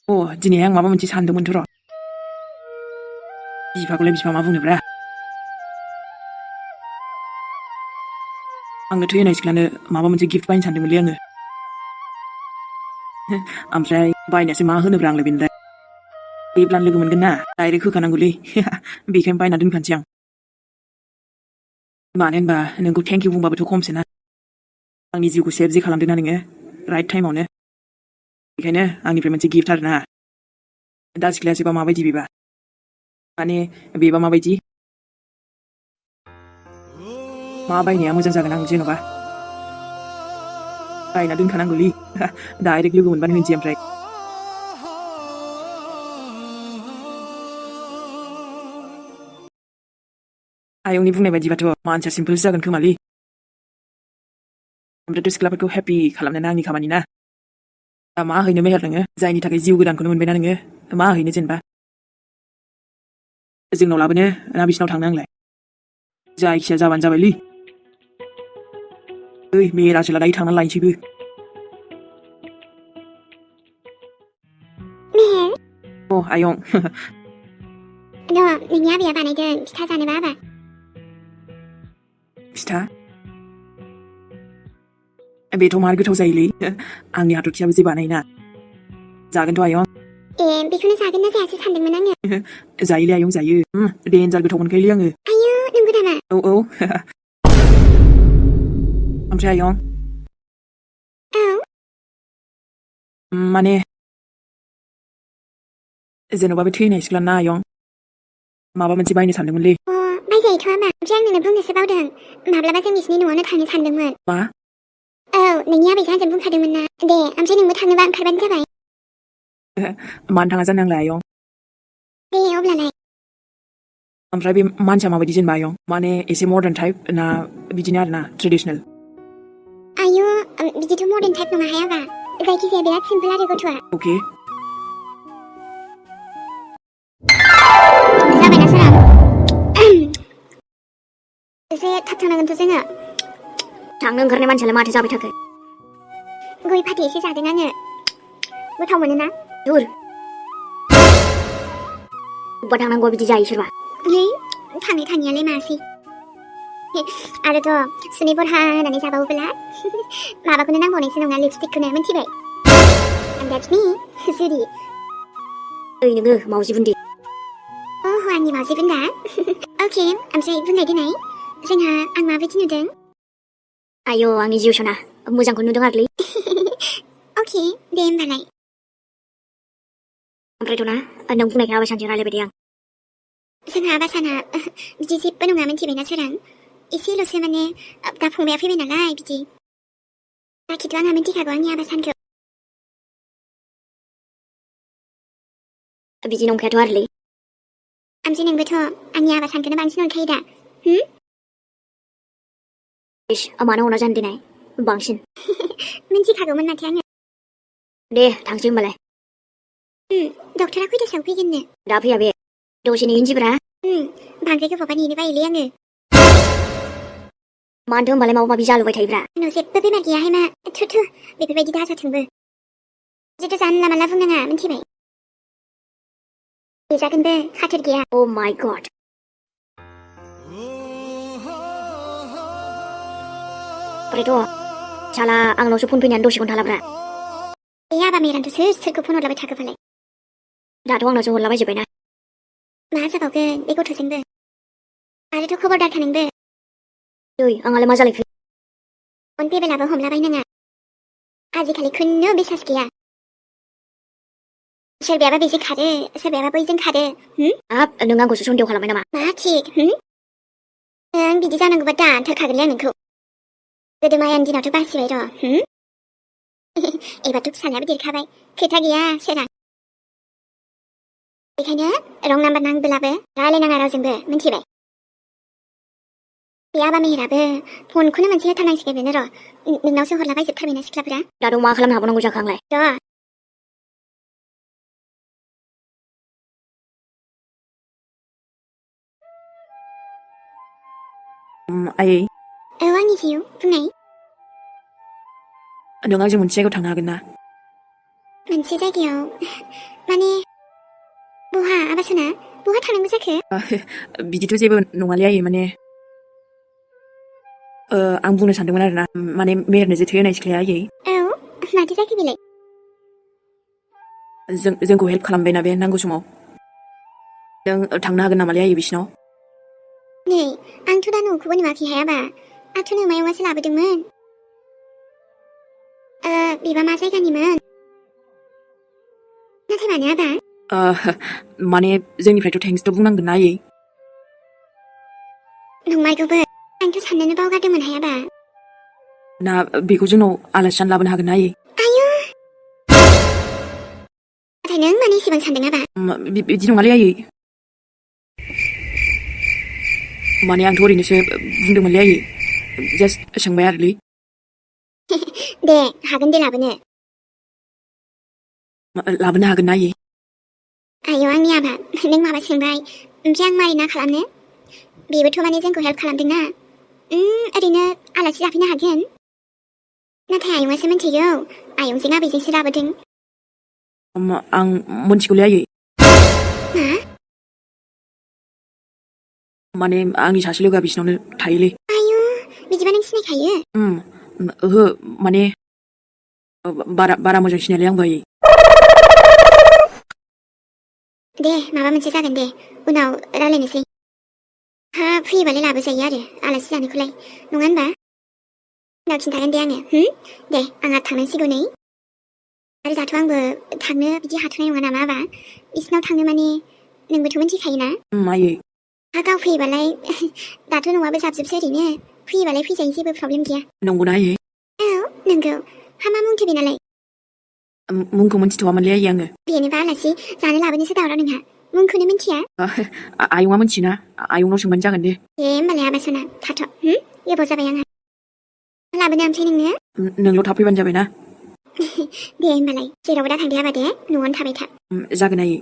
दिनै आं माबा मोनसे सानदोंमोनथ' र'। बिफाखौलाय बिफा मा बुंनोब्रा। आंनो थैनाय सिख्लानो माबा मोनसे गिफ्ट बायनो सानदोंमोनलै आङो। ओमफ्राय बायनायासो मा होनोब्रा आंलाय बेनोलाय। जेब्लानो लोगो मोनगोन ना डाइरेक्ट होखानांगौलै। बेखायनो बायना दोनखानोसै आं। मानो होनबा नोंखौ थेंक इउ बुंबाबोथ' खमसो ना। आंनि जिउखौ सेभ जि खालामदोंना नोङो राइट टाइमावनो। बेखायनो आंनिफ्राय मोनसे गिफ्ट आरोना। दा सिख्लायासोबा माबायदि बेबा? माने बेबा माबायदि? मा बायनाया मोजां जागोन आं जेन'बा? बायना दोनखानांगौलै। डाइरेक्ट लोगो मोनबानो होनसै ओमफ्राय। आयंनि बुंनाय बायदिबाथ' मानसिया सिम्पोलसो जागोन खोमालै। ओमफ्रायथ' सिख्लाफोरखौ हेपि खालामनाया आंनि खामानि ना। दा मा हैनो मेहेर नोङो? जायनि थाखाय जिउ गोदानखौनो मोनबायना नोङो। मा हैनो जेनेबा? जोंनाव लाबोनो ना बिसिनाव थांनो आंलाय? जायखिया जाबानो जाबायलै। ओइ मेरासोला दायो थांनानै लायनोसैबो। मेहेर? आयं। नोंनि आबैया बानायदों फिथा जानोबा आबा? फिथा? बेथ' मार गोथाव जायोलै। आंनि हाथरखियाबो जे बानायोना। जागोनथ' आयं। बेखौनो जागोन ना जायासो सानदोंमोन आङो। जायोलै आयं जायो। देन्जार गोथाव मोनखायोलै आङो। आयौ नंगौ नामा? औ। ओमफ्राय आयं? औ? माने जेन'बा बे थैनाय सिख्लाना आयं माबा मोनसे बायनो सानदोंमोनलै। बायजायोथ' आबा। ओमफ्राय आं नोंनो बुंनोसो बावदों। माब्लाबा जों बिसिनि न'आवनो थांनो सानदोंमोन। मा? औ नोंनि आबैजों आंजों बुंखादोंमोन ना। दे ओमफ्राय नोंबो थांनोबा ओंखारबानो जाबाय। मानो थाङा जानो आंलाय आयं? दे अब्लालाय। ओमफ्राय बे मानसिया माबायदि जेनेबा आयं? माने एसे मदार्न टाइप ना बिदिनो आरोना ट्रेडिसनेल? आयु बिदिथ' मदार्न टाइप नङाहाय आबा। जायखिजाया बिराद सिम्पोल आरो गथ'आ। अके। जाबायना सोरां? एसे थाब थांनांगोनथ' जोङो। थांनो ओंखारनाय मानसियालाय माथो जाबाय थाखो? गय फाथै एसे जादों आङो। गोथाव मोनोना? दुर। अब्बा थांनांगौ बिदि जायो सोरबा? थाङै थाङैयालाय मासै। आरोथ' सुनै बरहा होनानै जाबावोब्ला माबाखौनो नांबावनायसो नङा लिपस्टिकखौनो मिथिबाय? And that's me, जुरि। ओइ नोङो मावजि बुन्दि। आंनि मावजि बुन्दा। अके ओमफ्राय बुंनाय देनाय जोंहा आं माबायदि नुदों? आयौ आंनि जिउ सना मोजांखौ नुदों आरोलै। अके दे होमबालाय। ओमफ्रायथ' ना नों बुंनायखौ आबा सानजों रायलायबाय दे आं। जोंहा आबा साना बिदि जेबो नङा मिथिबायना सोरां? एसेल'सो माने दा फंबाया फैबाय नालाय बिदि। खिन्थु आंहा मिथिखागौ आंनि आबा सानखौ। बिदि नंखायाथ' आरोलै। ओमफ्राय नोंबोथ' आंनि आबा सानखौनो बांसिन अनखायो दा? मानो अना जानो देनाय बांसिन। मिथिखागौमोन माथो आङो। दे थांसै होमबालाय। डक्टरा खैथासोआव फैगोननो? दा फैया बे। दसे नेहैनोसैब्रा। बांद्राय गोबावबा नेनो बायोलै आङो। मानोथो होमबालाय माबा माबि जालुबाय थायोब्रा? आंनाव जेबो बेमार गैयाहाय मा। थु बेफोरबायदि दाजाथोंबो। जेथो जानला मानला बुंनाङा मिथिबाय? देजागोनबो खाथेर गैया। अ माय गड। ओमफ्रायथ' साला आंनावसो फन फैनानै दसेखौनो थालाब्रा। बे आबा मेरानथ' सोरखौ फन हरलाबाय थाखो फालाय? दाथ' आंनावसो हरलाबायजोब्बायना। मा जाबावगोन बे गथ'जोंबो? आरोथ' खबरदारखा नोंबो। दै आंहालाय मा जालायखो? फन फैबोलाबो हमलाबायनाङा। आजिखालि खुनु बिसास गैया। सोरबायाबा बेजों खारो सोरबायाबा बैजों खारो। हाब नों आंखौसो सन्देह खालामबाय नामा? मा थिक नों बिदि जानांगौबा दानथारखागोनलै आं नोंखौ। गोदोमायानि दिनावथ' बासिबाय र'। एबारथ' फिसालायाबो देरखाबाय खोथा गैया सोरां। बेखायनो रं नाम्बार नांबोलाबो रायलायनाङा रावजोंबो मिथिबाय? बे आबा मेहेराबो फनखौनो मोनसे होथारनांसिगोन बेनो र'। नोंनावसो हरलाबायजोबथारबायना सिख्लाफोरा। दाथ' मा खालामनो हाबावनांगौ जाखो आंलाय? र' आयै। औ आंनि जिउ बुंनाय। नों आंजों मोनसे जायगायाव थांनो हागोन ना? मोनसे जायगायाव माने बहा आबासना बहा थांनांगौ जाखो बिदिथ' जेबो नङालै आयै माने आं बुंनो सानदोंमोन आरोना माने मेहेरनो जे थै होनाय सिख्लाया आयै औ माथो जाखो बेलाय जोंखौ हेल्प खालामबायना बे नांगौ समाव नों थांनो हागोन नामालै आयै बिसिनाव नै आंथ' दा न'खौबो नुवाखै हायाबा आंथ' नोमायावसो लाबोदोंमोन बिबा मा जायगानिमोन नाथाय मानो आबा माने जोंनिफ्रायथ' थेंक्सथ' बुंनांगोन ना आयै नंमारगौबो आंथ' साननोनो बावगारदोंमोन हायाबा ना बेखौ जोंनाव आलासि जानो लाबोनो हागोन ना आयै आयौ नाथाय नों माने एसेबां सानदों आबा बिदि नङालै आयै माने आंथ' ओरैनोसो बुंदोंमोनलै आयै जास्ट सोंबाय आरोलै दे हागोन दे लाबोनो हागोन ना आयै आयौ आंनि आबा नों माबा सोंबाय ओमफ्राय आं मारै ना खालामनो बेबोथ' माने जोंखौ हेल्प खालामदोंना ओरैनो आलासि जाफैनो हागोन नाथाय आयंआसो मिन्थिगौ आयंजों आबैजोंसो लाबोदों आं मोनथिगौलै आयै मा माने आंनि सासे लोगोआ बिसिनावनो थायोलै आयौ बिदिबा नों सिनायखायो ओहो माने बारा मोजां सिनायालै आंबो आयै दे माबा मोनसे जागोन दे उनाव रायलायनोसै हा फैयोबालाय लाबोजायो आरो आलासि जानोखौलाय नङा होनबा उनाव खिन्थागोन दे आङो दे आंहा थांनांसिगौ नै आरो दाथ' आंबो थांनो बिदि हाथ'नाय नङा नामा आबा बिसिनाव थांनो माने नोंबोथ' मिन्थिखायोना आयै हा गाव फैयोबालाय दाथ' न'आबो जाबजोबसै ओरैनो फैयोबालाय फैजायो जेबो प्रब्लेम गैया नंगौना आयै औ नंगौ हा मा मुंथो बेनालाय मुंखौ मिन्थिथ'वामोनलै आयै आङो बेनोबा आलासि जानो लाबोनोसो दावराव नोंहा मुंखौनो मिन्थिया आयंआ मिन्थियोना आयंनाव सोंबानो जागोन दे होमबालाय आबा सना थाथ' गोबाव जाबाय आंहा लाबोनो ओमफ्राय नोंनो नोंल' थाब फैबानो जाबाय ना दे होमबालाय जेरावबो दा थांदे आबा दे न'आवनो थाबाय था जागोन आयै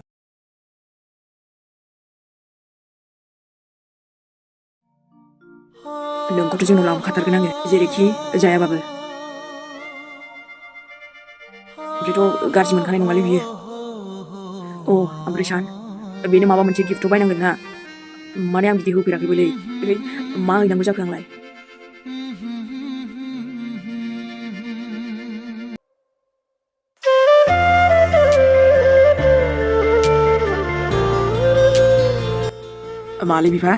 नोंखौथ' जोंनाव लांखाथारगोन आङो जेरैखि जायाबाबो ओमफ्रायथ' गाज्रि मोनखानाय नङालै बियो ओमफ्राय सान बेनो माबा मोनसे गिफ्टथ' बायनांगोन ना माने आं बिदि होफेराखैबोलै मा हैनांगौ जाखो आंलाय मालै बिफा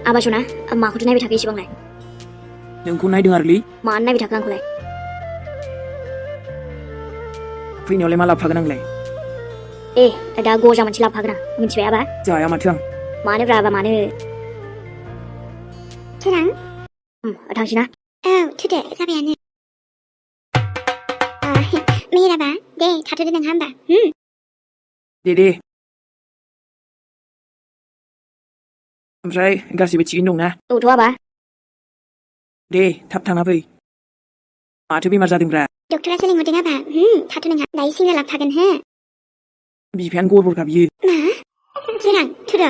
आबा सना माखौथो नायबाय थाखो एसेबांलाय नोंखौ नायदों आरोलै मानो नायबाय थाखो आंखौलाय फैनायावलाय मा लाबोफागोन आंलाय दा गजा मोनसे लाबोफागोन आं मिन्थिबाय आबा जाया माथो आं मानोब्रा आबा मानो सोरां थांसै ना औ थुदो जाबायानो मेहेराबा दे थाथ'दो नोंहा होमबा दे ओमफ्राय गासिबो थिगैनो दंना औथ' आबा दे थाब थांना फै माथो बेमार जादोंब्रा डक्टरासो लिंहरदों आबा थाथ' नोंहा दायो सिंग्रा लाबोफागोन बिफायानो गरबरखा बियो मा सोरां थुदो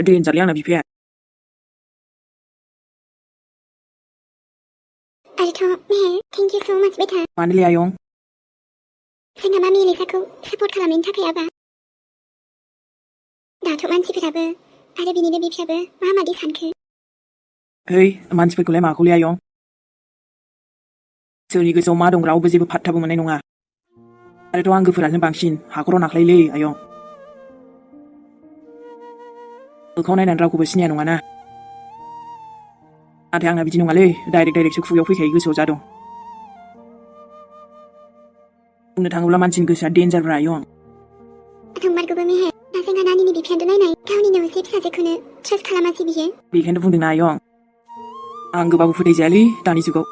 देनजारलै आंना बिफाया आरोथ' मेहेर थेंक इउ स' माच बेटा मानोलै आयं जोंहा मामि एलिसाखौ सापर्ट खालामनायनि थाखाय आबा दाथ' मानसिफोराबो आरो बिनिनो बिफायाबो माबादि सानखो मानसिफोरखौलाय माखौलै आयं सोरनि गोसोआव मा दं रावबो जेबो फात्ताबो मोननाय नङा आरोथ' आंगोफोरानो बांसिन हाखराव नाख्लायोलै आयं मोखाङाव नायनानै रावखौबो सिनाया नङाना नाथाय आंना बिदि नङालै डाइरेक्टसो खुगायाव फैखायो गोसोआव जा दं बुंनो थाङोब्ला मानसिनि गोसोआ डेन्जारब्रा आयं नंमारगौबो मेहेर दा जोंहा नानिनि बिफायाथ' नायनाय गावनिनो असे फिसाजोखौनो ट्रास्ट खालामासै बियो बेखायनोथ' बुंदोंना आयं आं गोबाबो फोथायजायालै दानि जुगाव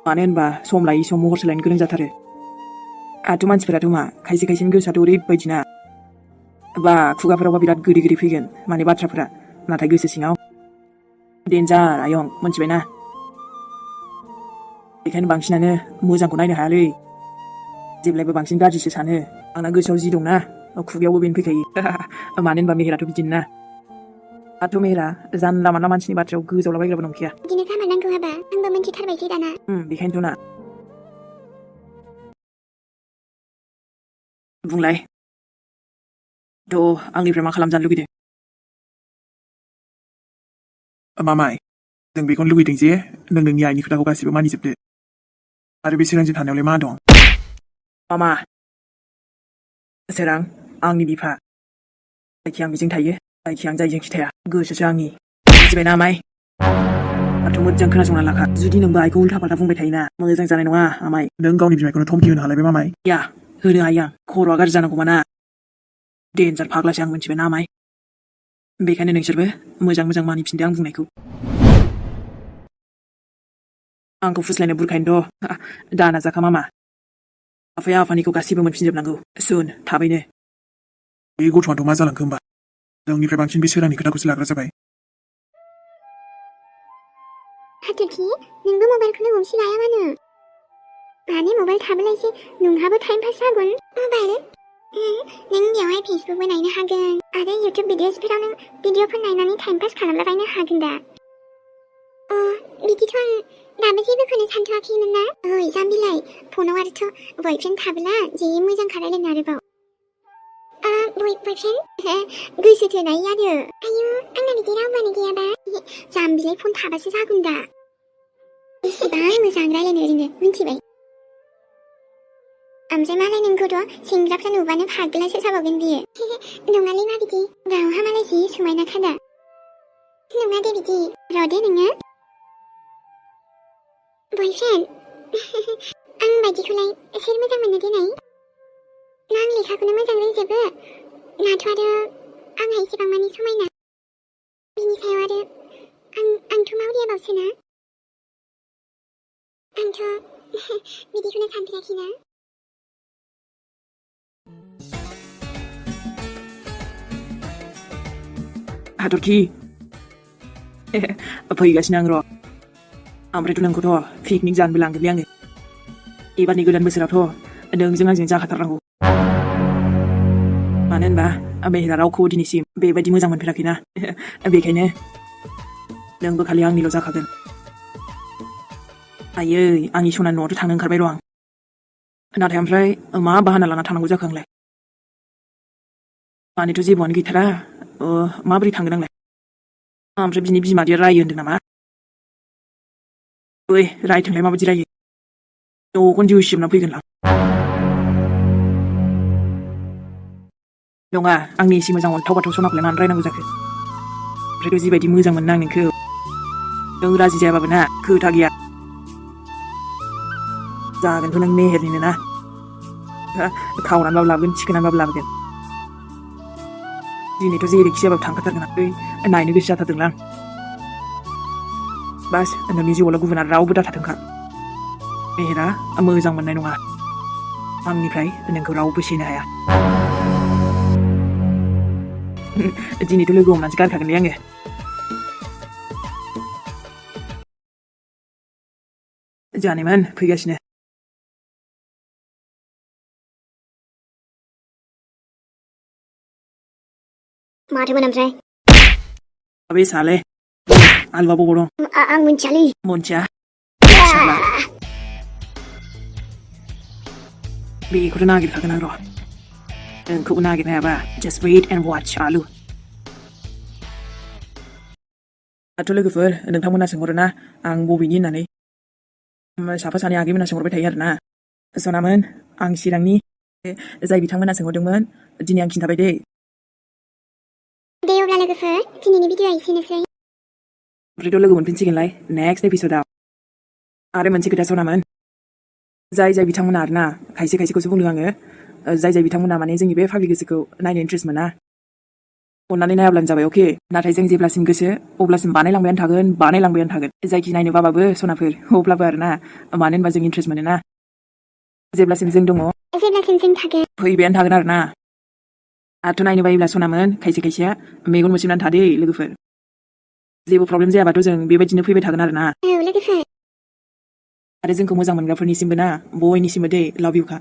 मानो होनबा सम लायै सम महर सोलायनो गोरों जाथारो आरो मानसिफोराथ' मा खायसे खायसेनि गोसोआथ' ओरैबायदि ना बा खुगाफोरावबा बिराद गोदै फैगोन माने बाथ्राफोरा नाथाय गोसो सिङाव डेन्जार आयं मोनथिबायना बेखायनो बांसिनानो मोजांखौ नायनो हायालै जेब्लायबो बांसिन गाज्रिसो सानो आंना गोसोआव जि दंना खुगायावबो बेनो फैखायो मानो होनबा मेहेराथ' बिदिनो ना दाथ' मेहेरा जानला मानला मानसिनि बाथ्रायाव गोजावलाबायग्राबो नंखाया बिदिनो जामारनांगौ आबा आंबो जाबायसै दाना बेखायनोथ' ना बुंलाय थ' आंनिफ्राय मा खालामजानो लुगैदों मामाय जों बेखौनो लुगैदों जे नों नोंनि आइनि खोथाखौ गासिबो मानिजोबदो आरो बे सोरांजों थानायावलाय मा दं मामा सोरां आंनि बिफा जायखि आं बेजों थायो जायखि आं जायजों खिथाया गोसोसो आंनि बुजिबायना आमाय दाथ' मोजां खोनासंना लाखा जुदि नोंबो आइखौ उल्था फाल्था बुंबाय थायोना मोजां जानाय नङा आमाय नों गावनि बिमायखौनो धमकि होनो हालायबाय मामाय या होनो हायो आं खर'आ गाज्रि जानांगौबा ना डेन्जार फाग्लासो आं मिथिबायना आमाय बेखायनो नोंसोरबो मोजां मोजां मानिफिनदो आं बुंनायखौ आंखौ फुस्लायनो बुरखायनोथ' दा नाजाखा मामा आफाया आफानिखौ गासिबो मोनफिनजोबनांगौ सुन थाबैनो बे गथ'आथ' मा जालांखो होमबा जोंनिफ्राय बांसिन बे सोरांनि खोथाखौसो लाग्रा जाबाय हाथरखि नोंबो मबाइलखौनो गंसे लाया मानो मबाइल थाब्लासो नोंहाबो टाइम पास जागोन मबाइल नों बेयावहाय फेसबुकबो नायनो हागोन आरो इउटुब भिडिअसफोराव नों भिडिअफोर नायनानै टाइम पास खालामलाबायनो हागोन दा बिदिथ' आं दाबो जेबोखौनो सानथ'वाखैमोन ना जाम्बिलाय फनाव आरोथ' बयफ्रेन्ड थाब्ला जे मोजां रायलायनो आरोबाव बयफ्रेन्ड गोसो थोनाय आरो आयु आंना बिदि रावबानो गैयाबा जाम्बिलाय फन थाबासो जागोन दा बेसेबां मोजां रायलायनो ओरैनो मिन्थिबाय ओमफ्राय मालाय नोंखौथ' सेंग्राफ्रा नुबानो फागलासो जाबावगोन बियो नङालै मा बिदि गावहा मालाय जि समायना खादा नङा दे बिदि र'दे नोङो बयफ्रेन्ड आं बायदिखौलाय सोर मोजां मोनो देनाय ना आं लेखाखौनो मोजां रोंजोबो नाथ' आरो आंहा एसेबां मानि समायना बिनि सायाव आरो आंथ' मावरियाबावसोना आंथ' बिदिखौनो सानफेराखैना हाथरखि फैगासिनो आं र' ओमफ्रायथ' नोंखौथ' पिकनिक जानोबो लांगोनलै आङो एबारनि गोदान बोसोरावथ' नोंजों आंजों जाखाथारनांगौ मानो होनबा मेहेरा रावखौबो दिनैसिम बेबायदि मोजां मोनफेराखैना बेखायनो नोंबो खालि आंनिल' जाखागोन आयै आंनि सना न'आवथ' थांनो ओंखारबाय र' आं नाथाय ओमफ्राय मा बाहाना लाना थांनांगौ जाखो आंलाय मानोथ' जेबोआनो गैथारा माबोरै थांगोन आंलाय ओमफ्राय बिनि बिमादैया रायो होनदों नामा ओइ रायथोंलाय माबायदि रायो न'खौनो जिउ सिबना फैगोनलां नङा आंनि एसे मोजां अन्थाव बाथाव सनाखौलाय मानो रायनांगौ जाखो ओमफ्रायथ' जिबायदि मोजां मोनो आं नोंखौ नों राजि जायाबाबो ना खोथा गैया जागोनथ' नों मेहेरनिनो ना खावनानैबाबो लाबोगोन थिखोनानैबाबो लाबोगोन दिनैथ' जेरैखि जाबाबो थांखाथारगोन आं नायनो गोसो जाथारदोंलां बास नोंनि जिउआवल' गुबुना रावबो दाथाथोंखा मेहेरा मोजां मोननाय नङा आंनिफ्राय नोंखौ रावबो सेनो हाया दिनैथ' लोगो हमनानैसो गारखागोनलै आङो जानायमोन फैगासिनो माथोमोन ओमफ्राय बे साले आलुआ बबाव दं आं मिन्थियालै मोनथिया बेखौथ' नागिरखागोन आं र' नोंखौबो नागिरनो हायाबा just wait and watch आलु दाथ' लोगोफोर नोंथांमोना सोंहरो ना आं बबेनि होननानै साफा सानै आगैमोना सोंहरबाय थायो आरोना सनामोन आं चिरांनि जाय बिथांमोना सोंहरदोंमोन दिनै आं खिन्थाबाय दे अब्ला लोगोफोर दिनैनि भिडिअ'आ एसेनोसै ओमफ्रायथ' लोगो मोनफिनसिगोनलाय नेक्स्ट एपिसोडआव आरो मोनसे खोथा सनामोन जाय बिथांमोना आरोना खायसे खायसेखौसो बुंदों आङो जाय बिथांमोना माने जोंनि बे फाग्लि गोसोखौ नायनो इन्ट्रेस्ट मोना अननानै नायाब्लानो जाबाय अके नाथाय जों जेब्लासिम गोसो अब्लासिम बानायलांबायानो थागोन जायखि नायनो बाबाबो सनाफोर अब्लाबो आरोना मानो होनबा जों इन्ट्रेस्ट मोनोना जेब्लासिम जों दङ जेब्लासिम जों थागोन फैबायानो थागोन आरोना आरोथ' नायनो बायोब्ला सनामोन खायसेया मेगन मोसेबनानै थादे लोगोफोर जेबो प्रब्लेम जायाबाथ' जों बेबायदिनो फैबाय थागोन आरोना लोगोफोर आरो जोंखौ मोजां मोनग्राफोरनिसिमबो ना बयनिसिमबो दे लाभ इउखा